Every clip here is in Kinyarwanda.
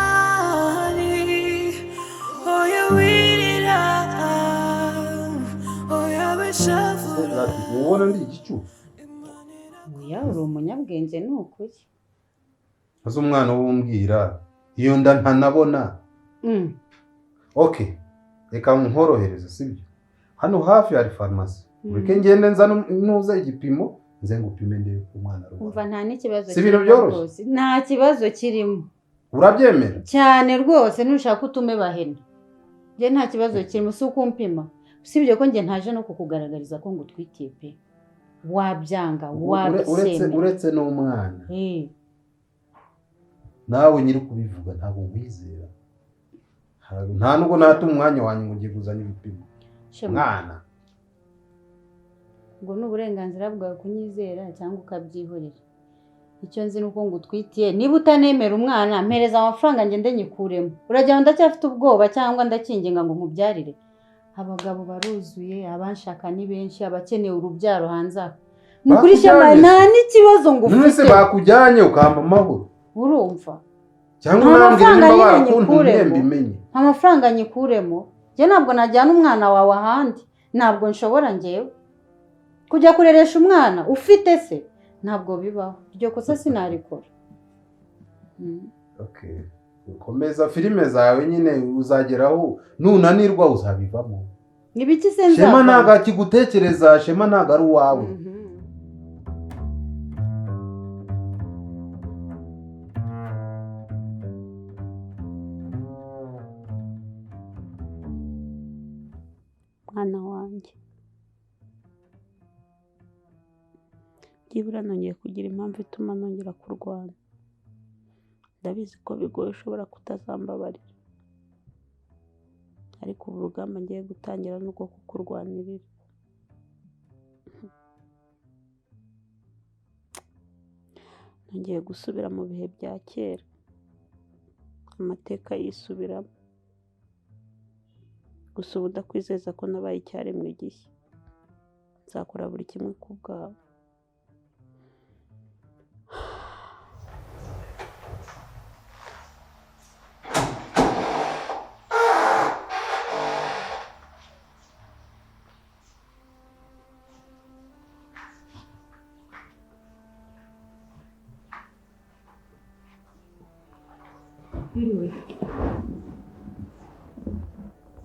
Umwari, oya wirira, oya wishavura. Ubona ndi igicucu? Oya, uri umunyabwenge, ni ukuri. Azi umwana wumbwira iyo nda ntanabona. Okay, reka nkorohereze, sibyo? Hano hafi hari farumasi, ureke ngende nza nuza igipimo, nze ngupime ndebe ko umwana ari Umva, uwawe. nta n'ikibazo Si ibintu kirimo. byoroshye? Rwose nta kibazo kirimo. Urabyemera? Cyane rwose, nushaka utume bahena, njye nta kibazo kirimo. Si ukumpima, usibye ko njye ntaje no kukugaragariza ko ngutwitiye pe, wabyanga Uretse wabyemera. Uretse n'umwana, nawe nyiri kubivuga ntabwo nkwizera. Nta nubwo nata umwanya wanjye ngo ngiye kuzana ibipimo. Shema, mwana. Ngo ni uburenganzira bwawe kunyizera cyangwa ukabyihorera. Icyo nzi ni uko ngutwitiye. Niba utanemera umwana, mpereza amafaranga ngende nyikuremo. Uragira ngo ndacyafite ubwoba cyangwa ndakinginga ngo nkubyarire? Abagabo baruzuye, abanshaka ni benshi, abakeneye urubyaro hanze aha. Ni ukuri Shema, Bakujyanye. nta n'ikibazo None se ngufite. bakujyanye ukampa amahoro? Urumva? Cyangwa Nta unambwira mafaranga nimba nyine barakuntumye nyikuremo. mbimenye. Nta mafaranga nyikuremo. Njye ntabwo najyana umwana wawe ahandi, ntabwo nshobora. Ngewe kujya kureresha umwana ufite se, ntabwo bibaho, iryo kosa sinarikora. Okay, ukomeza filime zawe nyine, uzageraho nunanirwa uzabivamo. Ni biki se Shema nzavamo? ntabwo akigutekereza, Shema ntabwo ari uwawe. Mwana wanjye, byibura nongeye kugira impamvu ituma nongera kurwana. Ndabizi ko bigoye, ushobora kutazambabarira, ariko ubu urugamba ngiye gutangira ni urwo kukurwanirira. Nongeye gusubira mu bihe bya kera, amateka yisubiramo. Gusa ubu ndakwizeza ko nabaye icyaremwe gishya, nzakora buri kimwe ku bwawe. Biriwe.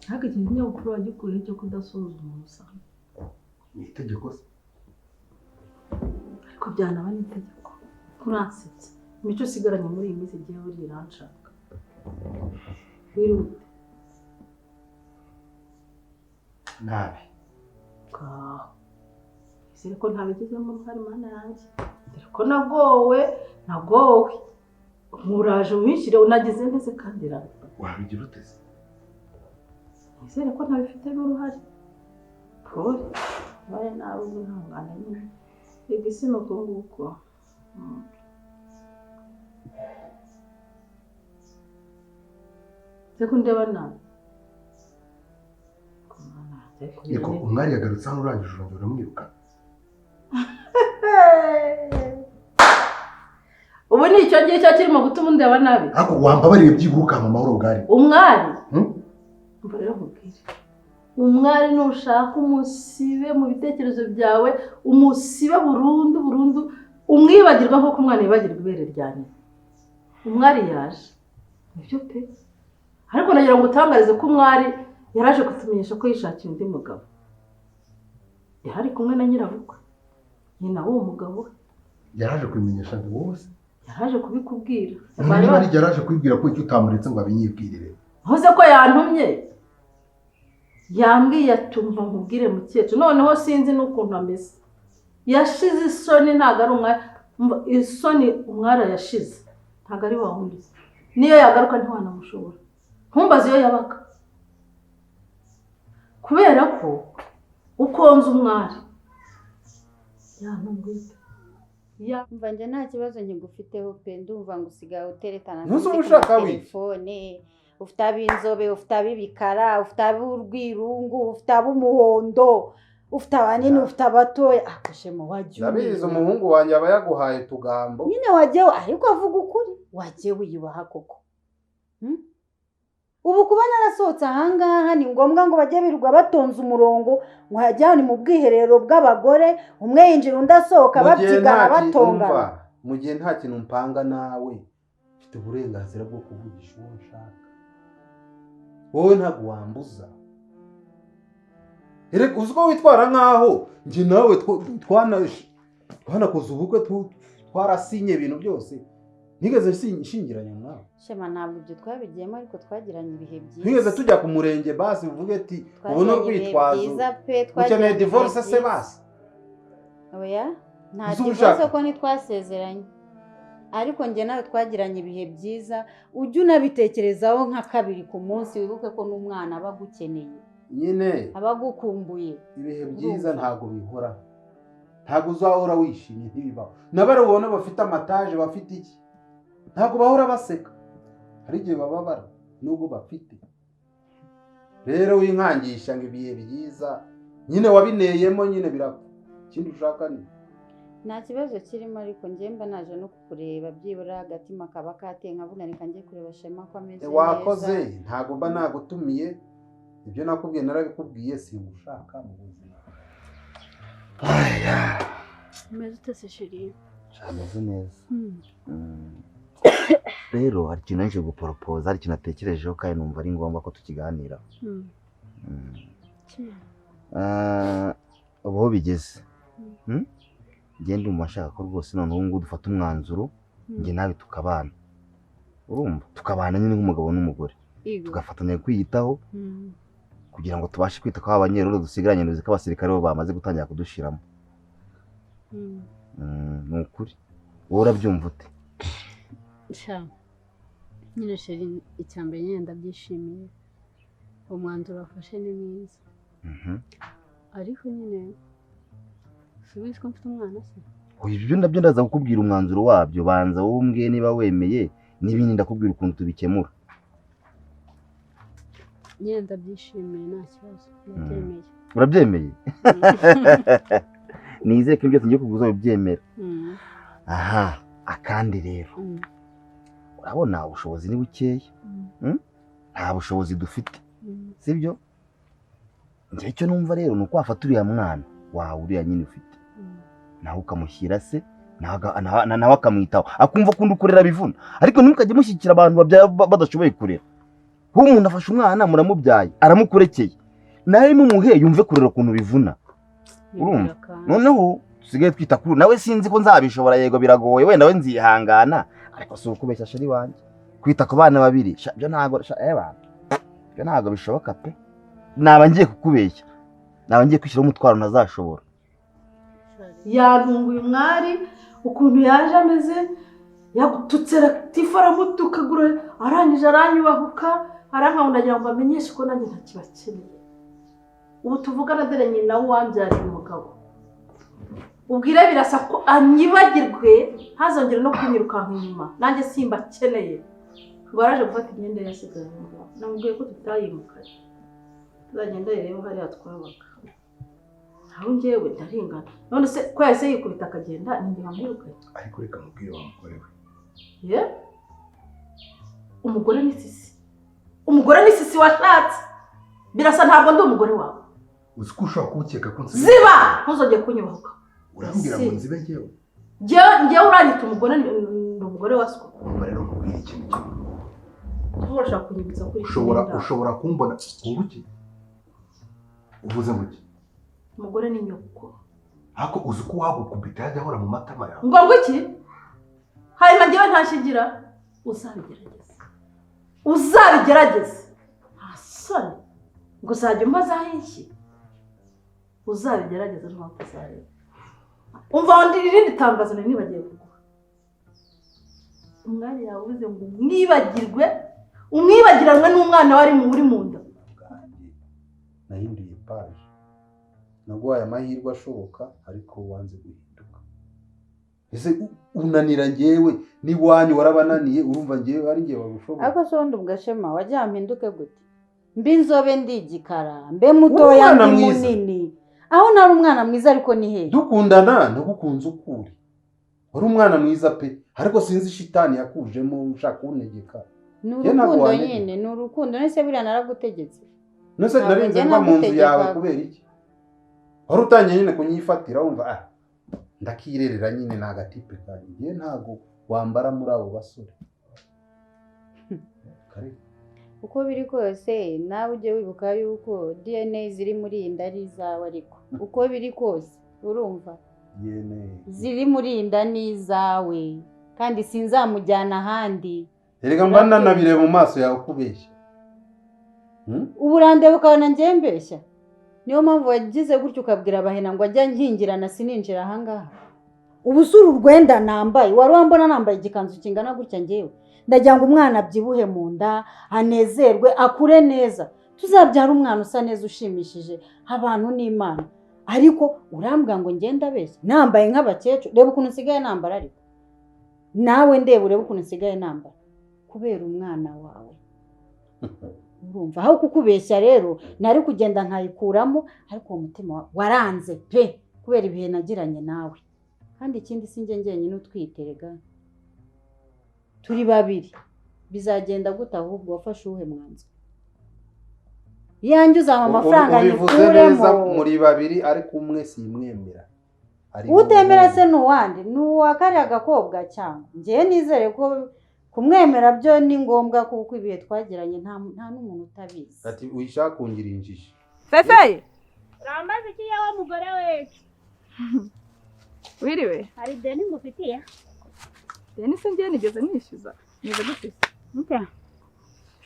Ariko iki kinyabupfura wagikuye cyo kudasuhuza umuntu usanga? Ni itegeko se? Ariko byanaba n'itegeko. Uransetse. Imico usigaranye muri iyi minsi igiye buriya iranshaka. Wiriwe ute? Nabi. Ngaho. Izere ko ntabigizemo uruhare, Mana yanjye. Dore ko nagowe, nagowe. Nkuraje ubinshyire, unagize neza kandi ra. Wabigira ute se? Nizere ko ntabifitemo uruhare. Pole. Ubaye nabi wihangane nyine. Rega isi ni uko nguko. Ese ko ndeba nabi? Ko Mana yanjye, ariko Niko nyine- umwari yagarutse hano, urangije urongera uramwirukana. Ubu ni icyo ngicyo kirimo gutuma undeba nabi. Ariko wambabariye byibura ukampa amahoro bwari. Umwari. Hmm? Umva rero nkubwire. Umwari nushaka umusibe mu bitekerezo byawe, umusibe burundu burundu, umwibagirwa nk'uko umwana yibagirwa ibere rya nyina. Umwari yaje. Nibyo pe. Ariko nagira ngo utangarize ko umwari yaraje kutumenyesha ko yishakiye undi mugabo. Yari ari kumwe na nyirabukwe. Nyina w'uwo mugabo we. Yaraje kubimenyesha ngo wowe se? Yaraje kubikubwira. None niba ari yaraje kubibwira, ko icyo utamuretse ngo abinyibwirire? Ntuze ko yantumye, yambwiye atumva nkubwire mukecuru. Noneho sinzi n'ukuntu ameze, yashize isoni. Ntabwo ari umwari. Umva, isoni umwari yashize ntabwo ari wa wundi. Niyo yagaruka ntiwanamushobora. Ntumbaze iyo yabaga, kubera ko ukonze umwari yantunguye pe. Umva, njye nta kibazo nkigufiteho pe. Ndumva ngo usigaye uteretana Ntuzi sinzi uba ku ushaka wiki. matelefone. Ufite ab'inzobe, ufite ab'ibikara, ufite ab'urwirungu, ufite ab'umuhondo. Ufite abanini, ufite abatoya. Ako Shema, wajya Ndabizi. umenya. Umuhungu wanjye aba yaguhaye utugambo. Nyine wajya, ariko avuga ukuri, wajye wiyubaha koko. Ubu kuba narasohotse ahangaha ni ngombwa ngo bajye birirwa batonze umurongo ngo hajya ni mu bwiherero bw'abagore, umwe yinjira undi asohoka, Mu gihe babyigana, nta batongana? Umva, mu gihe nta kintu mpanga nawe, mfite uburenganzira bwo kuvugisha uwo nshaka. Wowe ntabwo wambuza. Erega uzi ko witwara nkaho njye nawe twanakoze ubukwe, twarasinye ibintu byose, nigeze nshingiranya nawe? Shema, ntabwo ibyo twabigiyemo, ariko twagiranye ibihe byiza. Twigeze tujya ku murenge basi uvuge ati ubu ni Twagiranye ibihe urwitwazo? byiza pe, Ukeneye twagiranye ibihe divorce se byiza. basi? Oya, nta Uzi divorce ushaka? ko ntitwasezeranye, ariko njye nawe twagiranye ibihe byiza. Ujye unabitekerezaho nka kabiri ku munsi, wibuke ko n'umwana aba agukeneye, Nyine aba agukumbuye. ibihe byiza Urumva? ntabwo bihora, ntabwo uzahora wishimye, ntibibaho. N'abari ubona bafite amataje, bafite iki, ntabwo bahora baseka, hari igihe bababara nubwo bafite. Rero winkangisha ngo ibihe byiza, nyine wabineyemo, nyine birapfa. Ikindi ushaka ni Nta kibazo kirimo, ariko njye mba naje no kukureba, byibura agatima kaba kateye, nkavuga reka njye kureba Shema ko ameze Wakoze. neza. Ntabwo mba nagutumiye. Ibyo nakubwiye narabikubwiye, singushaka mu buzima. Umeze ute se, chéri? Ameze neza. Rero hari ikintu naje guporopoza, hari ikintu natekerejeho kandi numva ari ngombwa ko tukiganira. Ah, ubu aho bigeze, Njye ndumva nshaka ko rwose noneho ubu ngubu dufata umwanzuro, njye nawe tukabana, urumva, tukabana nyine nk'umugabo n'umugore, tugafatanya kwiyitaho kugira ngo tubashe kwita kuri aba banyeruru dusigaranye. Uzi ko abasirikare bo bamaze gutangira kudushiramo. Ni ukuri, wowe urabyumva ute? Sha nyine chéri, icya mbere nyine ndabyishimiye, umwanzuro wafashe ni mwiza. Ariko nyine subizi ko mfite umwana se? Oya, ibyo nabyo ndaza kukubwira umwanzuro wabyo. Banza wowe umbwiye niba wemeye, n'ibindi ndakubwira ukuntu tubikemura. Nyine ndabyishimiye, nta kibazo, ndabyemeye. Urabyemeye? Nizeye ko ibyo tugiye kuguza ubyemera. Aha akandi rero, urabona ubushobozi ni bukeya. Nta bushobozi dufite, sibyo? Njye icyo numva rero ni uko wafata uriya mwana wawe, uriya nyine ufite, nawe ukamushyira se, nawe akamwitaho, akumva akunda ukurera bivuna. Ariko ntimukajye mushyigikira abantu babyara badashoboye kurera. Nk'ubu umuntu afashe umwana, muramubyaye, aramukurekeye, nawe mumuhe yumve kurera ukuntu bivuna, urumva? Nibwira kandi. Noneho dusigaye twita kuri nawe, sinzi ko nzabishobora. Yego biragoye, wenda we nzihangana, ariko si ukubeshya chéri wanjye, kwita ku bana babiri sha, byo ntabwo sha, eba byo ntabwo bishoboka pe. Naba ngiye kukubeshya, naba ngiye kwishyiraho umutwaro ntazashobora. Yantunguye umwari ukuntu yaje ameze, yagututse Latifa, aramutukagura, arangije aranyubahuka, arankabona, agira ngo bamenyeshe ko nanjye ntakibakeneye. Ubu tuvugana, dore nyina w'uwambyariye umugabo. Ubwire birasa ko anyibagirwe, ntazongere no kunyirukanka inyuma, nanjye simbakeneye. Ngo yaraje gufata imyenda ye yasigaye aho ngaho, namubwiye ko tutayimukanye, tuzagenda rero hariya twabaga. Aho njyewe ndarengana, none se ko yahise yikubita akagenda, ninjye wamwirukanye? Ariko reka mubwire wa mugore we. Ye, umugore ni sisi, umugore ni sisi washatse. Birasa, ntabwo ndi umugore wawe. Uzi ko ushobora kuwukeka ko nsibe? Ziba, ntuzongere kunyubahuka. Urambwira ngo nzibe njyewe? Njyewe uranyita umugore, ndi umugore wa siko? Umva rero nkubwire ikintu kimwe. Cyangwa urashaka kunyibutsa kuri Ushobora, ushobora kumbona ngo iki? Uvuze ngo iki? Umugore ni nyoko. Ariko uzi ko wagukubita yajya ahora mu matama yawe? Ngo iki? Hanyuma njyewe ntashigira, uzabigerageze, uzabigerageze, nta soni ngo uzajya umbazaho iki? Uzabigerageze ntabwo uzareba. Umva undi, irindi tangazo nari nibagiye kuguha: umwanya yawe uvuze ngo umwibagirwe, umwibagiranwe n'umwana wari mu uri mu nda. Bwanjye nahinduye paje, naguhaye amahirwe ashoboka, ariko wanze guhinduka. Ese unanira njyewe n'iwanyu warabananiye, urumva njyewe ari njye wabishobora? Ariko se ubundi ubwo Shema wagira mpinduke gute? Mbe inzobe, ndi igikara, mbe mutoya, Umwana ndi mwiza. munini. Aho nari umwana mwiza ariko ni hehe? Dukundana nagukunze ukuri. Wari umwana mwiza pe, ariko sinzi shitani yakujemo ushaka kuntegeka. Ni urukundo nyine, ni urukundo. Nese buriya naragutegetse. Nese narinze mva mu nzu yawe kubera iki? Wari utangiye nyine kunyifatira wumva ndakirerera nyine ni agatipe kanjye. Ngiye ntago wambara muri abo basore. Uko biri kose nawe ujye wibuka yuko DNA ziri muri iyi nda ari izawe, ariko uko biri kose urumva DNA ziri muri iyi nda ni izawe kandi sinzamujyana ahandi. Erega mba nanabireba mu maso yawe kubeshya. Ubu urandeba ukabona njye mbeshya. Niyo mpamvu wagize gutyo ukabwira abahena ngo ajya nkingirana sininjira aha ngaha. Ubu si uru rwenda nambaye, wari wambona nambaye igikanzu kingana gutya njyewe. Ndagira ngo umwana abyibuhe mu nda, anezerwe, akure neza. Tuzabyara umwana usa neza ushimishije abantu n'Imana. Ariko urambwira ngo ngenda abeshya nambaye nk'abakecuru. Reba ukuntu nsigaye nambara, ariko nawe ndeba urebe ukuntu nsigaye nambara kubera umwana wawe. Urumva aho kukubeshya rero nari kugenda nkayikuramo, ariko uwo mutima waranze pe kubera ibihe nagiranye nawe. Kandi ikindi sinjye njyenyine utwiterega, turi babiri. Bizagenda gute ahubwo wafashe uwuhe mwanzuro? Yanjye uzampa amafaranga nyikuremo. Muri babiri ariko umwe simwemera. Utemera se n'uwandi ni uwa kariya gakobwa cyangwa njyewe nizere ko kumwemera byo ni ngombwa kuko ibihe twagiranye nta n'umuntu utabizi. Ati uyishaka kungira injiji. Fefe rambaze iki yawe mugore we? Wiriwe. Hari deni ngufitiye? Deni se ngiye nigeze nishyuza. Meze gute? Mute.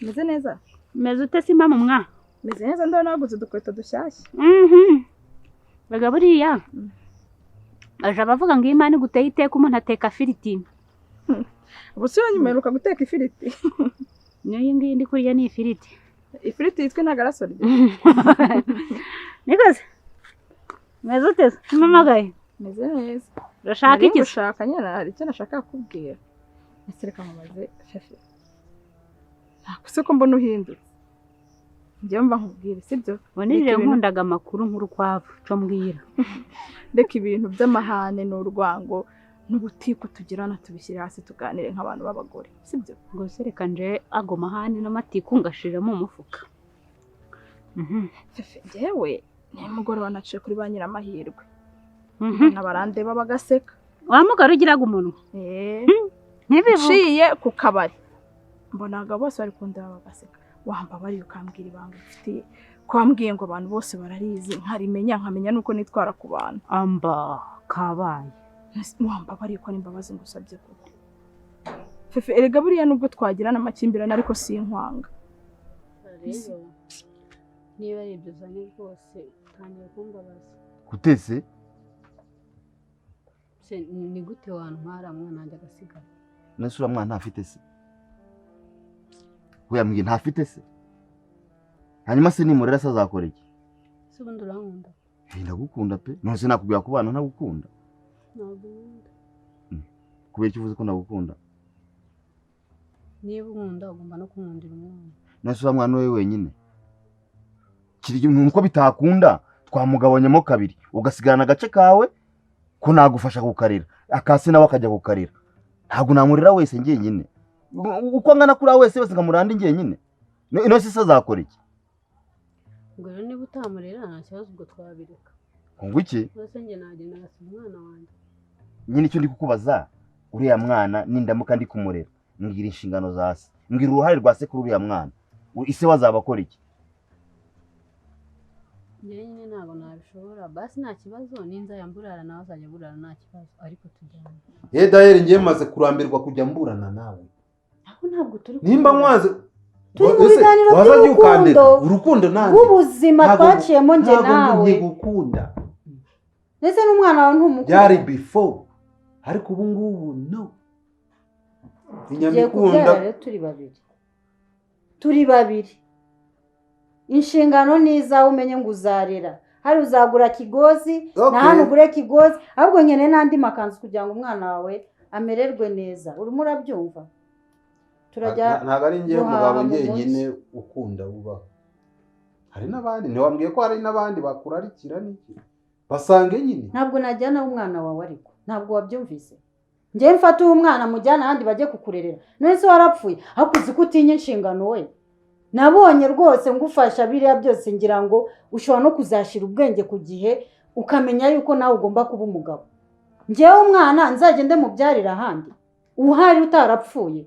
Meze neza. Meze ute se mama mwa? Meze neza ndabona waguze udukweto dushyashya. Baga buriya. Aje abavuga ngo Imana iguteye iteka umuntu ateka firiti. Ubu si wanyemeruka guteka ifiriti. Niyo ngiyi ndi kurya ni ifiriti. Ifiriti yitwa intagarasoryo. Nikoze. Meze ute se? Mpamagaye. Meze neza. Urashaka iki? Ushaka nyine hari icyo nashaka kukubwira. Ese reka mubaze Fefe. Ntabwo ko mbona uhindutse. Njye mba nkubwire sibyo? Bonije nkundaga amakuru nk'urukwavu cyo mbwira. Reka ibintu by'amahane n'urwango n'ubutiko tugirana tubishyire hasi tuganire nk'abantu b'abagore sibyo? Ngo se reka nje ago mahane n'amatiku ngashiramo umufuka. Fefe njyewe nimugoroba naciye kuri ba Nyiramahirwe. N'abarandeba bagaseka. Wa mugore ugiraga umunwa. Ntibivuye ku kabari. Mbonaga bose bari kundeba bagaseka. Wamba bari ukambwira ibanga ufitiye. Ko wambwiye ngo abantu bose bararizi nkarimenya nkamenya nuko nitwara ku bantu. Amba kabaye. Wamba bari ko nimbabazi ngusabye koko. Fefe erega buriya nubwo twagirana amakimbirane ariko sinkwanga. Rero niba ari ibyo uzanye rwose utangiye kumbabaza. Kutese? Se ni gute wantwara mwana wanjye agasigara? Nese uriya mwana ntafite se? We yambwiye ntafite se? Hanyuma se nimurera se azakora iki? Se ubundi urankunda? Ndagukunda pe. None se nakubwira ku bana ntagukunda? Ntabwo unkunda. Kubera iki uvuze ko ndagukunda? Niba unkunda ugomba no kunkundira umwana. Nese uriya mwana we wenyine? Kiri nuko bitakunda twamugabanyamo kabiri ugasigarana agace kawe ko nagufasha kukarira akase nawe akajya kukarira. Ntabwo namurira wese njyenyine. Uko angana kuri wese wese nkamuranda njyenyine. Ino se azakora iki? Ngo rero niba utamurera nta kibazo ubwo twabireka. Ngo iki? Rwose njye nagenda ngasiga umwana wanjye. Nyine icyo ndi kukubaza uriya mwana nindamuka ndi kumurera mbwira inshingano za se, mbwira uruhare rwa se kuri uriya mwana. Ise wazaba akora iki? Njye nyine ntabwo nabishobora. Basi nta kibazo ninza yamburara nawe azajya aburara nta kibazo ariko tujyane. Daheri ngiye maze kurambirwa kujya mburana nawe. Aho ntabwo turi nimba mwanze turi mu biganiro by'urukundo. Urukundo nanjye ubuzima twaciyemo njye nawe. Ntabwo ngukunda. Ndetse n'umwana wawe ntumukunda. Byari before ariko ubu ngubu no. Inyama ikunda. Turi babiri. Turi babiri. Inshingano ni izawe umenye ngo uzarera. Hari uzagura kigozi na hano ugure kigozi, ahubwo nyene n'andi makanzu kugira ngo umwana wawe amererwe neza. Urimo urabyumva? Turajya ntabwo ari njye mugabo njyenyine ukunda ubaho. Hari n'abandi ntiwambwiye ko hari n'abandi bakurarikira n'iki? Basange nyine. Ntabwo najyana umwana wawe, ariko ntabwo wabyumvise. Njye mfata uwo mwana mujyana ahandi bajye kukurerera. None se warapfuye? Ariko uzi ko utinya inshingano we. Nabonye rwose ngufasha biriya byose, ngira ngo ushobora no kuzashira ubwenge ku gihe, ukamenya yuko nawe ugomba kuba umugabo. Njyewe umwana nzagende mubyarira ahandi uhari utarapfuye.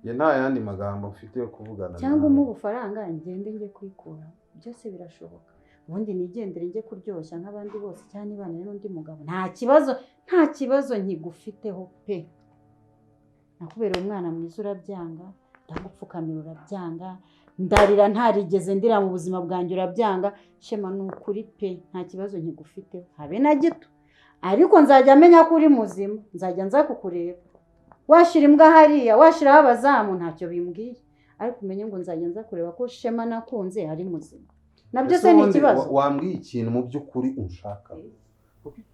Njye nta yandi magambo mfite yo kuvugana Cyangwa nawe. umuhe ubufaranga ngende njye kwikura, byose birashoboka. Ubundi nigendere njye kuryoshya nk'abandi bose, cyangwa nibanire n'undi mugabo, nta kibazo, nta kibazo nkigufiteho pe. Nakubereye umwana mwiza urabyanga, ndagupfukamira urabyanga, ndarira ntarigeze ndira mu buzima bwanjye urabyanga. Shema, ni ukuri pe, nta kibazo nkigufiteho habe na gito. Ariko nzajya menya ko uri muzima, nzajya nza kukureba. Washira imbwa hariya, washiraho abazamu, ntacyo bimbwiye, ariko umenye ngo nzajya nza kureba ko Shema nakunze ari muzima. Nabyo Ese se ni ubundi ikibazo? Wambwiye ikintu mu by'ukuri unshaka?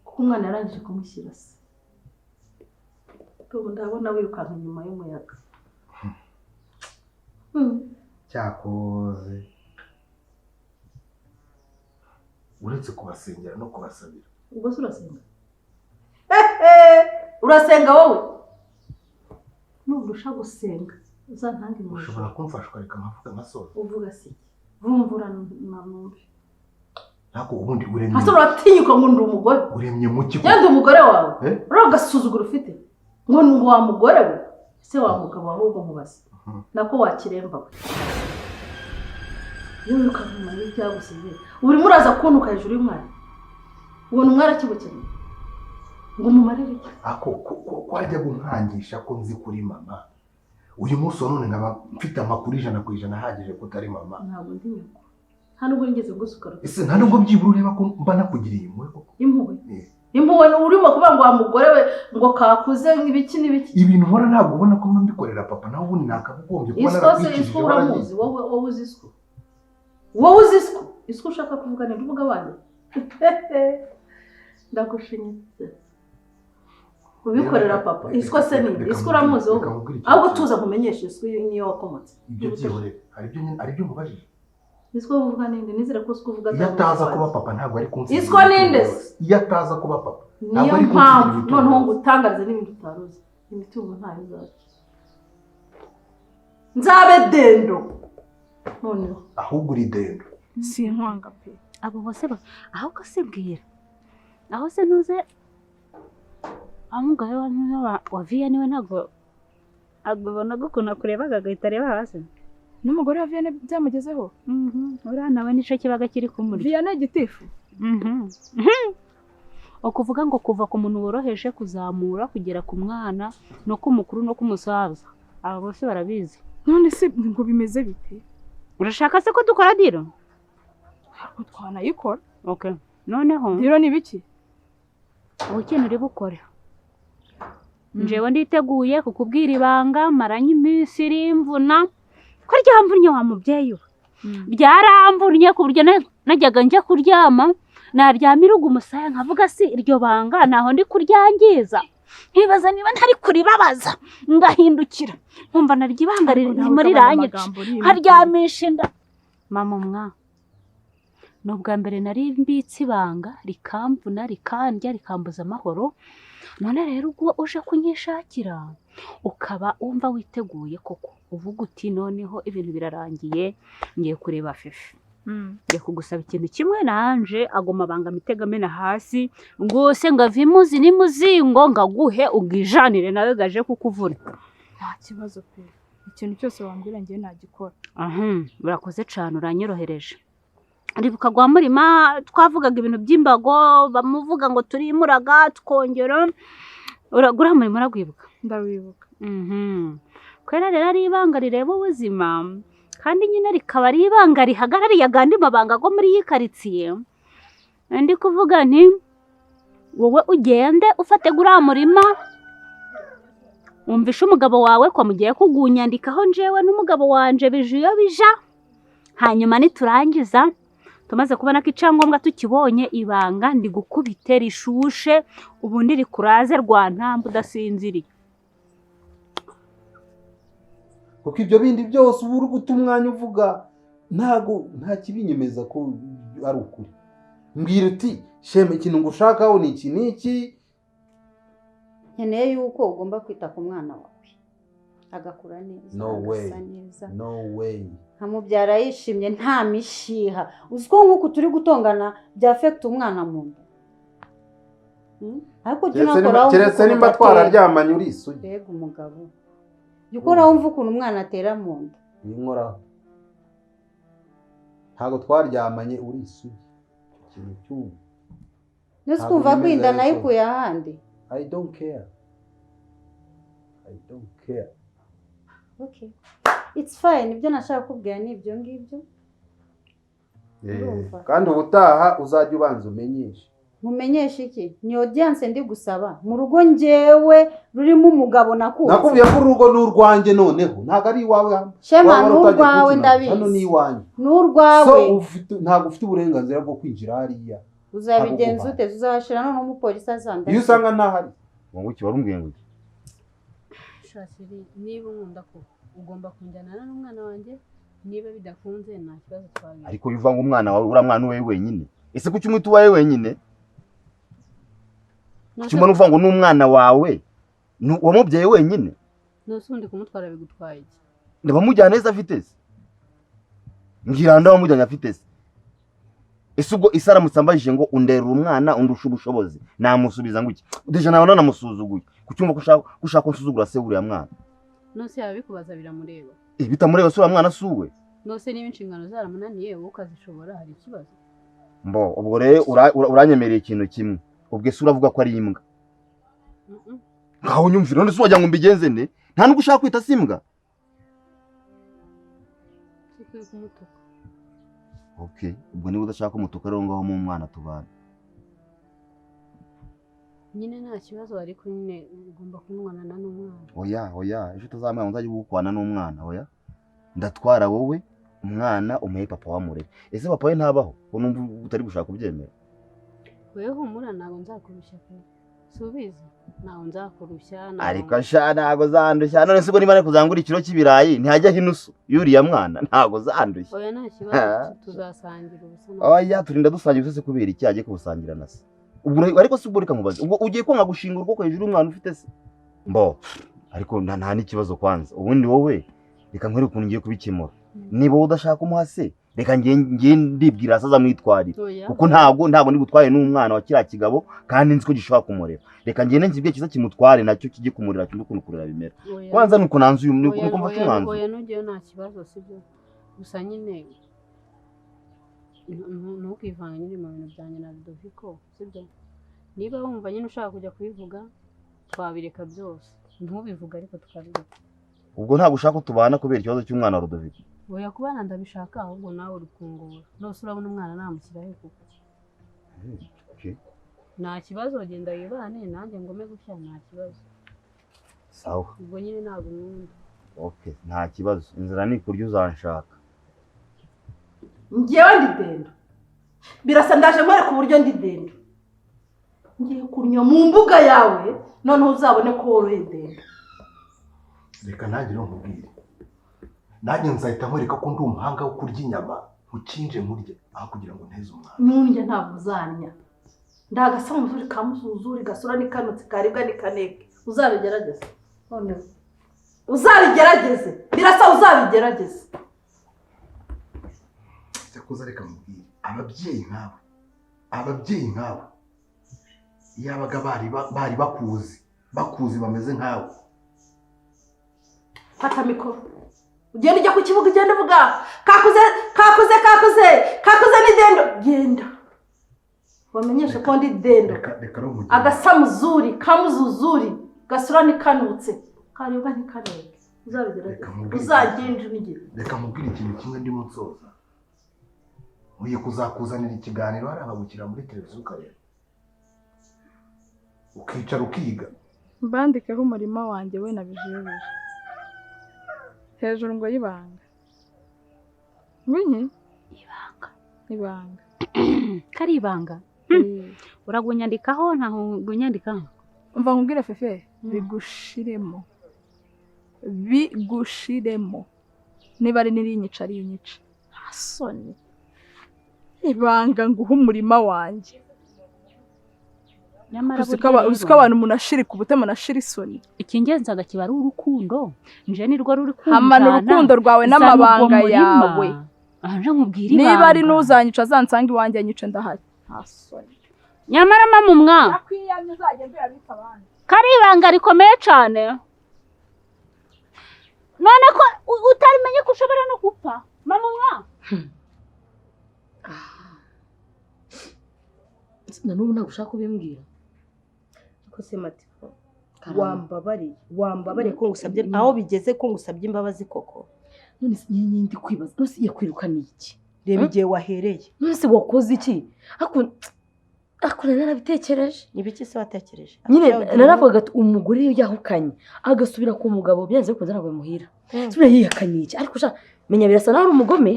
Kuko umwana yarangije kumushyira se, ubu ndabona wirukanka inyuma y'umuyaga. Cyakoze uretse kubasengera no kubasabira. Ubwo se urasenga? Urasenga wowe? Nurusha gusenga uzantange mu Ushobora ijuru. kumfasha ukareka nkavuga nkasoza? Uvuga se iki? Vumvura na numve. Ntabwo ubundi uremye Hasi uratinyuka ngo ndi umugore? Uremye mu ki? Ngende umugore wawe? Eh? Uriya agasuzuguro ufite ngo ni wa mugore we se wa mugabo, ahubwo nkubaze nako wakiremba we, iyo wirukanka inyuma y'ibyagusize, urimo uraza kuntuka hejuru y'umwana, ubona umwari akigukeneye ngo umumarire iki? Ako ko wajya kunkangisha ko nzi kuri mama, uyu munsi wa none nkaba mfite amakuru 100% ahagije ko utari mama. Ntabwo ndi nyoko, nta nubwo nigeze gusuka. Ese nta nubwo byibura ureba ko mba nakugiriye impuhwe koko? Impuhwe? Eh. Impuhwe ni urimo kuvuga ngo wa mugore we, ngo kakuze ibiki n'ibiki. Ibintu nkora ntabwo ubona ko mba mbikorera papa? Nawe ubundi nakagombye kuba Isiko se, narakwikirije isiko waragiye. uramuzi wowe? Wowe uzi isiko? Wowe uzi isiko? Isiko ushaka kuvuga ni urubuga wanjye, ndagushinyitse ubikorera papa. Isiko se ni Reka isiko uramuzi wowe? Reka nkubwire ikintu Ahubwo kimwe. tuza nkumenyeshe, isiko niyo wakomotse. Ibyo byihorere, hari ibyo nyine, hari ibyo mubajije. Isiko uvuga ninde? Nizere ko isiko uvuga Iyo atari ataza umukozi kuba wanjye. papa ntabwo ari kunsigira Isiko ninde imitungo se? yose. Iyo ataza kuba papa Niyo ntabwo ari kunsigira mpamvu imitungo noneho yose. ngo utangarize n'ibintu utari uzi, imitungo ntayo uzaca, nzabe dendo noneho. Ahubwo uri dendo. Sinkwanga pe. Abo bose ahubwo se bwira aho se ntuze aho umugabo wa ntuze wa viya niwe, ntabwo abonaga ukuntu akurebaga agahita areba hasi. N'umugore wa Vianney byamugezeho? Uriya nawe nicyo kibaga kiri kumurya. Vianney gitifu? Mhm. Ukuvuga ngo kuva ku muntu woroheje kuzamura kugera ku mwana no ku mukuru no ku musaza, aba bose barabizi. None se ngo bimeze bite? Urashaka se ko dukora deal? Ntabwo twanayikora. Okay, noneho Deal ni biki? Ubu ikintu uri bukore, njyewe nditeguye kukubwira ibanga maranye iminsi rimvuna, ko ryamvunnye wa mubyeyi we, byaramvunnye ku buryo najyaga njya kuryama, naryamira umusaya nkavuga si iryo banga ntaho ndi kuryangiza, nkibaza niba ntari kuribabaza, ngahindukira nkumva naryo ibanga ririmo riranyica, nkaryamisha inda. Mama mwa, ni ubwa mbere nari mbitse ibanga rikamvuna, rikandya, rikambuza amahoro. None rero ubwo uje kunyishakira, ukaba wumva witeguye koko, uvuga uti noneho ibintu birarangiye, ngiye kureba Fifi, ngiye kugusaba ikintu kimwe. Nanje ago mabanga mitega amena hasi ngose ngava imuzi n'imuzingo ngaguhe ubwijanire nawe gaje kukuvuna. Nta kibazo pe, ikintu cyose wambwira ngiye nagikora. Aha, urakoze cyane, uranyorohereje. Ribuka gwa murima twavugaga ibintu by'imbago, bamuvuga ngo turimuraga tukongera uragura murima, uragwibuka? Ndawibuka. Kubera rero ari ibanga rireba ubuzima, kandi nyine rikaba ari ibanga rihagarariye agandi mabanga go muri iyi karitsiye, ndi kuvuga nti wowe ugende ufate guriya murima, wumvishe umugabo wawe ko mugiye kugunyandikaho njewe n'umugabo wanje bije iyo bija. Hanyuma niturangiza, tumaze kubona ko icyangombwa tukibonye, ibanga ndigukubite rishushe, ubundi rikuraze rwa ntamba udasinziriye. Kuko ibyo bindi byose uba uri guta umwanya uvuga, ntago nta kibinyemeza ko ari ukuri. Mbwira uti Shema, ikintu ngushakaho ni iki n'iki. Nkeneye yuko ugomba kwita ku mwana wawe agakura neza, No way. agasa neza, No way. nkamubyara yishimye, nta mishiha. Uzi ko nk'uku turi gutongana byafekita umwana mu nda? Ariko jya Keretse unakora nimba wumva keretse ukuntu nimba gatera. twararyamanye uri isugi. Mbega umugabo, jya ukora wumva ukuntu umwana atera mu nda. Inkoraho. Ntabwo twaryamanye uri isugi. Ikintu cyumva. Ntuzi Ntabwo kumva ko nemeza inda yuko- nayikuye ahandi. I don't care. I don't care. Okay, it's fine. Ibyo nashaka kukubwira ni ibyo ngibyo. Urumva? Kandi ubutaha uzajya ubanza umenyeshe. Mumenyeshe iki? Ni audience ndi gusaba mu rugo njyewe rurimo umugabo nakunze. Nakubwiye ko urugo ni urwanjye noneho, ntabwo ari iwawe hano. Shema, Waba ni waratangiye urwawe. kunkina. Hano ni Ndabizi. iwanjye. Ni urwawe. So ntabwo ufite uburenganzira bwo kwinjira hariya. Uzabigenza Ntabwo ute? Uzahashira none umupolisi azanda. Iyo usanga ntahari. Ngo iki? Wari ngo iki? Shasiri, niba unkunda koko ugomba kunjyana n'umwana wanjye. Niba bidakunze nta kibazo, twabiri. Ariko iyo uvanga umwana wawe, uriya mwana uwawe wenyine, ese kuki umwita uwawe wenyine? Kuki ubona uvuga ngo ni umwana wawe, ni uwamubyaye wenyine? Nose undi kumutwara bigutwaye iki? Ndabamujyana neza afite se? Mbwira, ndabamujyanye afite se? Ese ubwo isi aramutse ambajije ngo underera umwana undusha ubushobozi, namusubiza ngo iki? Déjà naba nanamusuzuguye. Kuki wumva ko ushaka ko nsuzugura se w'uriya mwana? Nose yaba bikubaza biramureba? Eh, bitamureba se, uriya mwana si uwe? Nose niba inshingano zaramunaniye wowe ukazishobora, hari ikibazo? Mbo ubwo rero uranyemereye ikintu kimwe. Ubwo ese uravuga ko ari imbwa? Mm-mm. Ngaho nyumvira, none se wagira ngo mbigenze nte? Nta nubwo ushaka kwita si imbwa. Sikwiye kumutuka. Okay, ubwo niba udashaka kumutuka rero, ngaho mu mwana tubana. Nyine nta kibazo, ariko nyine ugomba kumubonana n'umwana. Oya, oya, ejo utazamwana uzajya ugukwana n'umwana. Oya, ndatwara wowe umwana umuhe papa wamurere. Ese papa we ntabaho, ko numva utari gushaka kubyemera? Wewe humura, ntabwo nzakurushya pe. Si ubizi, ntabwo nzakurushya, ntabwo. Ariko sha, ntago zandushya. None se ubwo niba ari kuzangura ikiro cy'ibirayi ntihajyaho inusu y'uriya mwana? Ntago zandushya. Oya, nta kibazo, tuzasangira ubusa Oya, turinda dusangira ubuse kubera iki? Agiye kubusangira na se ubwo? Ariko si ubwo, reka nkubaze, ubwo ugiye kwanga gushinga urugo hejuru y'umwana ufite se? Mbo ariko nta n'ikibazo. Kwanza ubundi wowe reka nkwereke ukuntu ngiye kubikemura. Niba wowe udashaka kumuha se, reka ngiye ndibwira se azamwitwarira. Oya. Kuko ntabwo ndi butware n'umwana wa kiriya kigabo, kandi nzi ko gishobora kumurera. Reka ngende nkibwe cyiza kimutware, nacyo kijye kumurera, cyumve ukuntu kurera bimera. Oya. Kwanza nuko nanzuye, Oya, nuko mfata oya, umwanzuro. Oya, nujyayo nta kibazo, sibyo? Gusa nyine ntukivange nyine mu bintu byanjye na Ludoviko, sibyo? Niba wumva nyine ushaka kujya kubivuga, twabireka byose, ntubivuge, ariko tukabireka. Ubwo ntabwo ushaka ko tubana kubera ikibazo cy'umwana wa Rudoviko? Oya, kubana ndabishaka, ahubwo nawe uri kungora. Nose urabona umwana namushyirahe kuko? Okay. Nta kibazo, genda wibane nanjye ngome gutya, nta kibazo. Sawa. Ubwo nyine ntabwo nkunda. Okay, nta kibazo, inzira ni kurya uzanshaka. Ngewe ndi dendo, birasa. Ndaje nkwereka uburyo ndi dendo. Ngiye kunywa mu mbuga yawe, noneho uzabone ko woroye dendo. Reka nanjye rero nkubwire, nanjye nzahita nkwereka ko ndi umuhanga wo kurya inyama, nkukinje nkurye aho kugira ngo nteze umwana. Nundya ntabwo uzanya. Ndagasamuzuri ka muzuzuri, gasura n'ikanutse, karibwa n'ikaneke. Uzabigerageze noneho, uzabigerageze birasa, uzabigerageze. Cyakoze reka nkubwire, ababyeyi nkawe yabaga bari bakuzi bameze nkawe. Fata mikoro ugenda ujya ku kibuga, ugenda uvuga kakuze, kakuze, kakuze, kakuze ni dendo. Genda wamenyeshe ko ndi dendo. Reka rero nkugire Agasamuzuri kamuzuzuri, gasura n'ikanutse, karibwa n'ikaneke. Uzabigerageze. Reka nkubwire. Uzagenda unigire. Reka nkubwire ikintu kimwe ndimo nsoza. Nkwiye kuzakuzanira ikiganiro hariya nkagushyira muri televiziyo, ukareba, ukicara ukiga. Mbandikeho umurima wanjye we na bijiyobija hejuru ngo y'ibanga ngo iki? Ibanga. Ibanga. Kari ibanga, uragunyandikaho, ntaho gunyandikaho. Umva nkubwire Fefe, bigushiremo, bigushiremo. Niba ari n'irinyica, ari inyica, nta soni. Ibanga nguha umurima wanjye. Nyamara Uzi ko uzi ko abantu umuntu ashirika ubute, umuntu ashira isoni. Ikingenzaga kiba ari urukundo, nje nirwo ruri Hamana urukundo rwawe Zana ubwo n'amabanga murima. yawe. Aha nje nkubwire Niba ari ibanga. n'uzanyica azansange iwanjye anyice ndahari. Nta soni. Nyamara mama umwa Nakwiyamye uzagende uyabike abandi. Kari ibanga rikomeye cyane. None ko utarimenye ko ushobora no gupfa mama umwa. Na n'ubu ntabwo ushaka kubimbwira. Ko se Matiku, wambabariye, wambabariye ko ngusabye aho bigeze, ko ngusabye imbabazi koko. None se nyine ndi kwibaza, none se yakwirukana iki? Reba igihe wahereye. None se wakoze iki? Ariko nari narabitekereje. Ni ibiki se watekereje? Nyine naravugaga ati umugore iyo yahukanye agasubira ku mugabo byanze bikunze ntabwo bimuhira. Subira yihakanye iki? Ariko sha menya birasa naho ari umugome.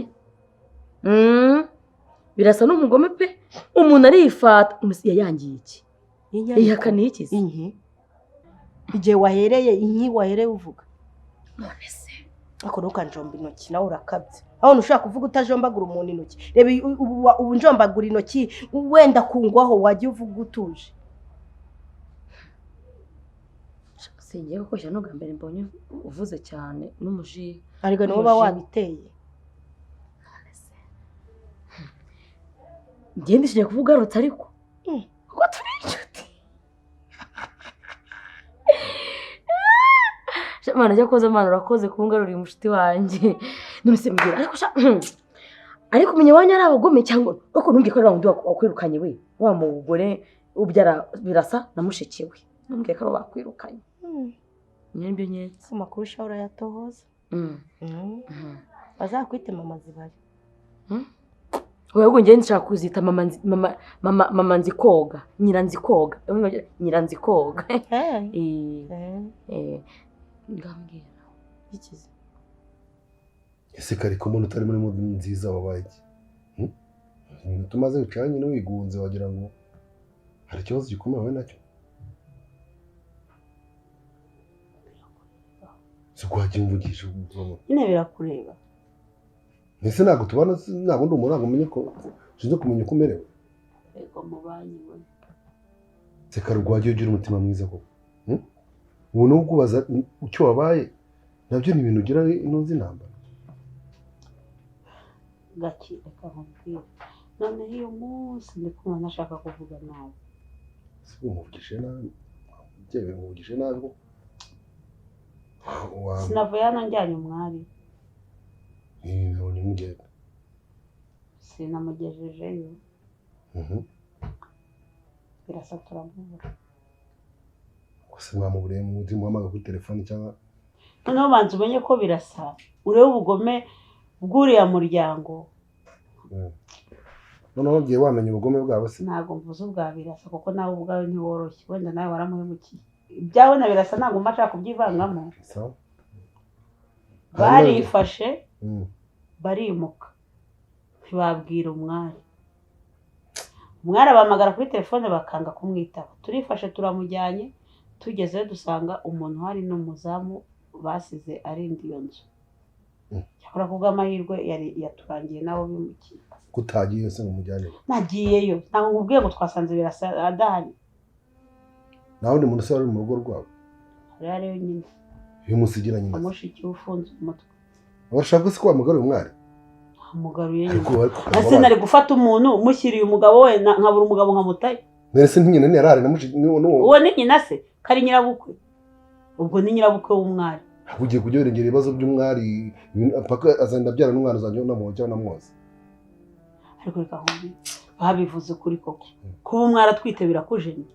Birasa n'umugome pe. Umuntu arifata, yayangiye iki? Yihakaniye iki se? Inki. Igihe wahereye, inki wahereye uvuga. None se Ariko ntukanjomba intoki nawe urakabye. Aho ntushobora kuvuga utajombagura umuntu intoki. Reba ubu njombagura intoki wenda kungwaho wajya uvuga utuje. Singiye gukoresha n'ubwa mbere mbonye uvuze cyane n'umujinya. Ariko niwe uba wabiteye. Njye ndishimye kuba ugarutse ariko. Kuko turi inshuti. Mana jya koza, Mana urakoze kungarurira umushuti wanjye. None se mbwira ariko sha ariko umenya wanyu ari abagome cyangwa ariko ntumbwire ko ari wa wundi wakwirukanye we, wa mugore ubyara birasa na mushiki we. Ntumbwire ko ari uwo bakwirukanye. Nyine nibyo nyetse. Amakuru sha urayatohoza. Bazakwite mama zibari. Oya ahubwo njye nshaka kuzita mama mama mama mama nzi koga, nyira nzi koga, nyira nzi koga. Ngambwira. Ikize. Ese kare ko umuntu utari muri mood nziza wabaye iki? Ibintu tumaze wicara nyine wigunze wagira ngo hari ikibazo gikomeye wowe nacyo. Si ko wagiye umvugisha uvuga. Nyine birakureba. Ese ntabwo tubana, ntabwo ndi umuntu, ntabwo umenye ko ushinzwe kumenya uko umerewe. Ego mubanyi we. Se kare wagiye ugira umutima mwiza koko. Ubu no kubaza icyo wabaye nabyo ni ibintu ugira intuzi intambara. Gaki reka nkubwire. Noneho uyu munsi ndi kumva ntashaka kuvuga nabi. Se umuvugishije nabi, umubyeyi umuvugishije nabi koko. Sinavuye hano njyanye umwari. Nabonye mugenda. Sinamugejejeyo. Birasa turamubura. Gusa mwamuburiye mu mutima muhamagara kuri telefone cyangwa Noneho banza umenye ko birasa urebe ubugome bw'uriya muryango. Noneho ugiye wamenya ubugome bwabo se? Ntabwo mvuze ubwa birasa kuko nawe ubwawe ntiworoshye, wenda nawe waramuhemukiye. Ibyawe na birasa ntabwo mba nshaka kubyivangamo. Sawa. Barifashe barimuka ntibabwira umwari. Umwari abahamagara kuri telefone bakanga kumwitaba. Turifashe turamujyanye, tugezeyo dusanga umuntu hari n'umuzamu basize arinda iyo nzu. Cyakora kubw'amahirwe yari yaturangiye nabo bimukiye. Kutagiye se ngo mujyane? Nagiyeyo, ntabwo nkubwiye ngo twasanze birasa adahari. Naho undi muntu se wari mu rugo rwabo? Hari hariyo nyine. Uyu musigira nyina. Mushiki we ufunze umutwe. Urashaka se ko wamugaruye umwari? Amugaruye nyine. Ese nari gufata umuntu mushyiriye umugabo we nkabura umugabo nkamutaye? None se nyina ntiyarahari na mushiki n'uwo? Uwo ni nyina se? Kari nyirabukwe. Ubwo ni nyirabukwe w'umwari. Ugiye kujya wirengera ibibazo by'umwari paka azenda abyara n'umwana uzajya unamuha cyangwa unamwoza. Ariko reka nkubwire, babivuze ukuri koko. Kuba umwari atwite birakujenya.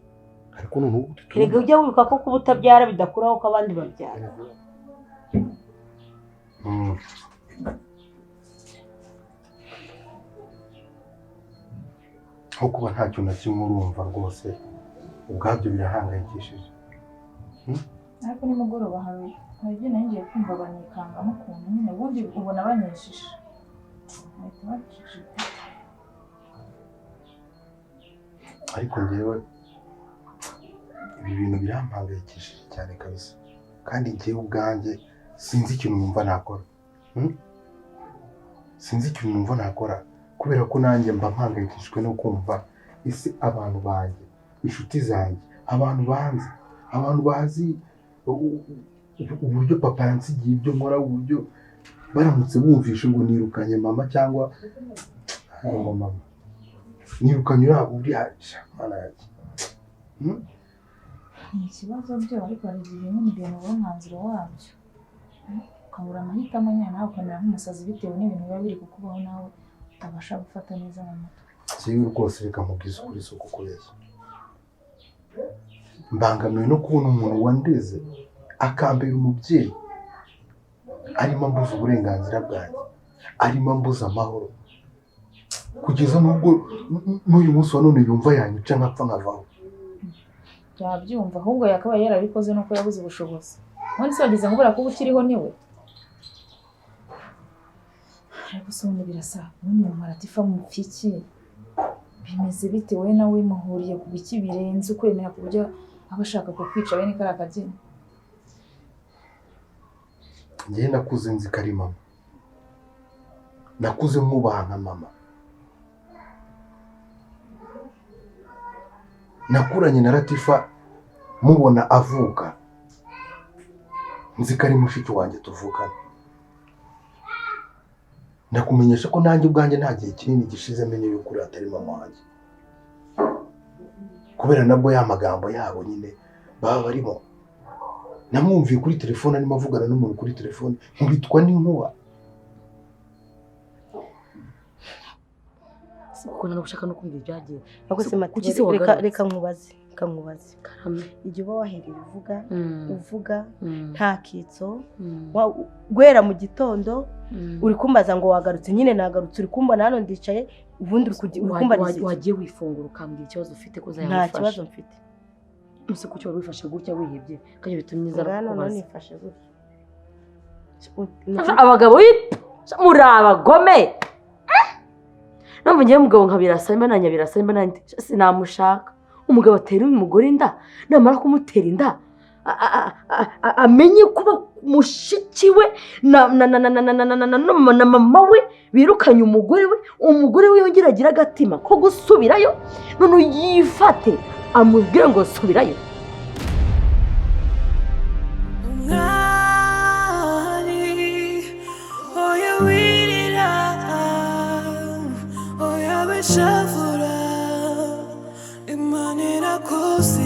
Ariko noneho Erega ujya wibuka ko kuba utabyara bidakuraho ko abandi babyara. Aho kuba nta kintu na kimwe urumva rwose ubwabyo birahangayikishije. Ariko nimugoroba hari ibyo nari ngiye kumva banyikangamo ukuntu nyine ubundi ubona banyeshisha. Bahita baceceka. Ariko njyewe ibi bintu birampangayikishije cyane kabisa. Kandi njyewe ubwanjye sinzi ikintu numva nakora. Sinzi ikintu numva nakora. Kubera ko nanjye mba mpangayikishijwe no kumva ese abantu banjye, inshuti zanjye, abantu banzi, abantu bazi uburyo papa yansigiye ibyo nkora, uburyo baramutse bumvishe ngo nirukanye mama cyangwa ngo mama nirukanye uriya mana yanjye. Ni ikibazo byo, ariko hari igihe nyine ibintu ubura umwanzuro wabyo, ukabura amahitamo nyine, nawe ukamera nk'umusazi bitewe n'ibintu biba biri kukubaho nawe utabasha gufata neza mu mutwe. Siwe rwose, reka nkubwize ukuri, si ukukubeshya. Mbangamiwe no kubona umuntu wandeze akambera umubyeyi arimo ambuza uburenganzira bwanjye, arimo ambuza amahoro, kugeza n'ubwo n'uyu munsi wa none yumva yanyica nkapfa nkavaho. Yabyumva, ahubwo yakabaye yarabikoze nuko yabuze ubushobozi. Ubundi se wagize ngo ubura kuba ukiriho niwe? Ariko se ubundi birasa, ubundi mama Latifa mupfiki bimeze bite? Wowe nawe muhuriye ku biki birenze ukwemera ku buryo aba ashaka kukwica bene kariya kageni? Njyewe nakuze nzi ko ari mama, nakuze nkubaha nka mama, nakuranye na Latifa mubona avuka, nzi ko ari mushiki wanjye tuvukana. Ndakumenyesha ko nanjye ubwanjye nta gihe kinini gishize menye yuko uriya atari mama wanjye, kubera nabwo ya magambo yabo nyine baba barimo. Namwumviye kuri telefone arimo avugana n'umuntu kuri telefone, nkubitwa n'inkuba. Kuko ntabwo no kumva ibyagiye. Reka nkubaze, reka nkubaze. Igihe uba wahereye uvuga, uvuga nta kitso, guhera mu gitondo uri kumbaza ngo wagarutse, nyine nagarutse, uri kumbona hano ndicaye, ubundi uri kumbariza iki? Wagiye wifungura ukambwira ikibazo ufite ko uzayamufasha. Nta kibazo mfite. Ese kuki wari wifashe gutya wihebye kandi bitumye nza kukubaza? Nifashe gutya. Abagabo muri abagome. Numva ngiye umugabo nka Birasa mba na Nyabirasa mba na sinamushaka. Umugabo atera umugore inda, namara kumutera inda amenye kuba mushiki we na na na na na na na na na mama we birukanye umugore we, umugore we yongera agira agatima ko gusubirayo, none yifate amubwire ngo subirayo. Shavura Imana irakuzi,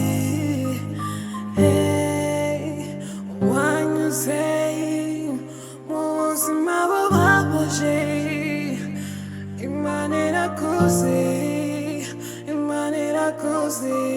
hey, wanyuze mu buzima bubabaje. Imana irakuzi, Imana irakuzi.